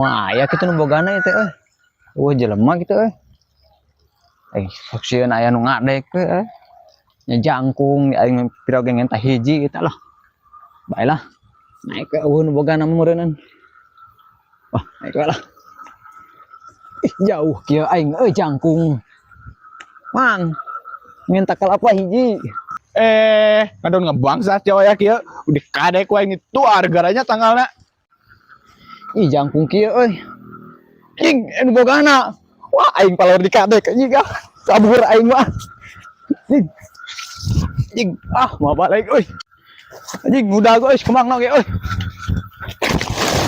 Wah, aya kitu nu bogana ieu teh euy. Eueuh jelema kitu euy. Eh, sok sieun aya nu ngadek we euy. Nya jangkung aing pira ge ngenta hiji eta lah. Bae lah. Naik we eueuh nu bogana mah meureunnan. Wah, naik we lah. Ih, jauh kieu aing euy jangkung. Mang, minta kalapa hiji. Eh, ngadon ngebangsat Jawa ya kieu. Udah kadek wae itu harganya tanggalna. Ih, jangkung kieu euy. Anjing, anu bogana. Wah, aing palawar dikadek anjing ah. Kabur aing mah. Anjing. Anjing, ah mau balik euy. Anjing, udah euy, kemang ge euy.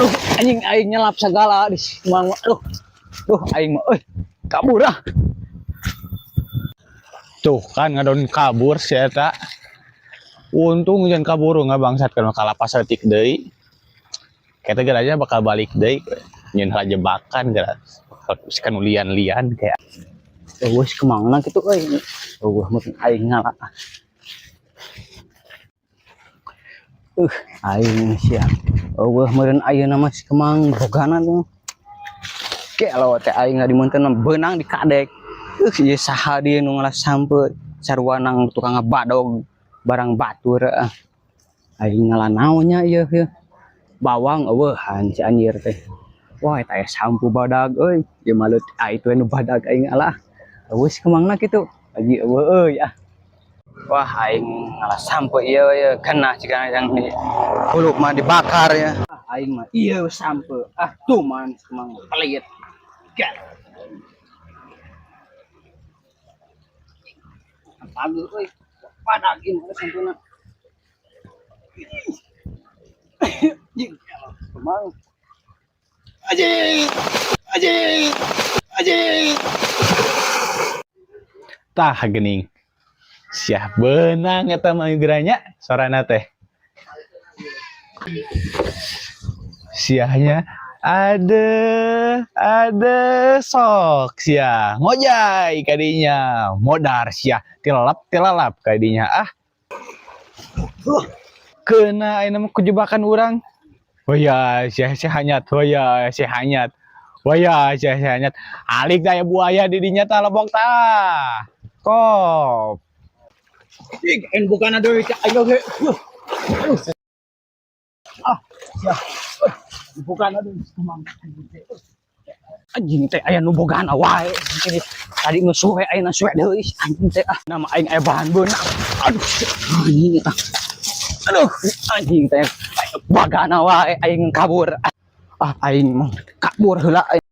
Duh, anjing aing nyelap segala di kemang mah. Aduh. Duh, aing mah euy. Kabur ah. Tuh kan ngadon kabur si eta. Untung jangan kabur nggak bangsat kan kalapas saeutik deui. Kita geura aja bakal balik deui. Nyeun jebakan geura. Kan lian-lian kayak Eueuh kemangna kitu euy. Eueuh mun aing ngala. Aing sia. Eueuh meureun ayeuna mah si Kemang bogana tuh. Gelo teh aing di munten beunang di kadek. Ieu saha dia nu ngalah sampeut sarwanang tukang ngabadog barang batur ah. Aing ngala naonnya ieu ieu. Bawang eueuhan si anjir teh. Wah, eta aya sampu badag euy. Ieu mah leut ah itu nu badag aing alah. Eueuh si Kemangna kitu. Aji eueuh euy ah. Wah, aing ngalah sampo ieu ieu kena jika yang di kuluk mah dibakar ya. Ah, aing mah ieu sampo. Ah, tuman si Kemang pelit. Gel. Pagi euy. Badag ieu mah sampuna. Anjing, Kemang. Anjing. Anjing. Anjing. Tah geuning. Siah beunang eta mah geranya sorana teh. Siahnya ada sok sia ngojay kadinya modar sia tilalap tilalap kadinya ah kena ayeuna mah kujebakan urang. Oh ya sia sia hanyat, oh ya sia hanyat, oh ya sia sia hanyat alik daya buaya di dinya tah lebok tah kop. Anjing, en bukan ada teh aing oge. Ah, sia. Bukan ada Kemang. Anjing teh aya nu bogana wae. Tadi nu suwe ayeuna suwe deui anjing teh ah. Nama aing aya bahan beunang. Aduh, anjing eta. Aduh, anjing teh bagana wae aing kabur. Ah, aing mah kabur heula aing.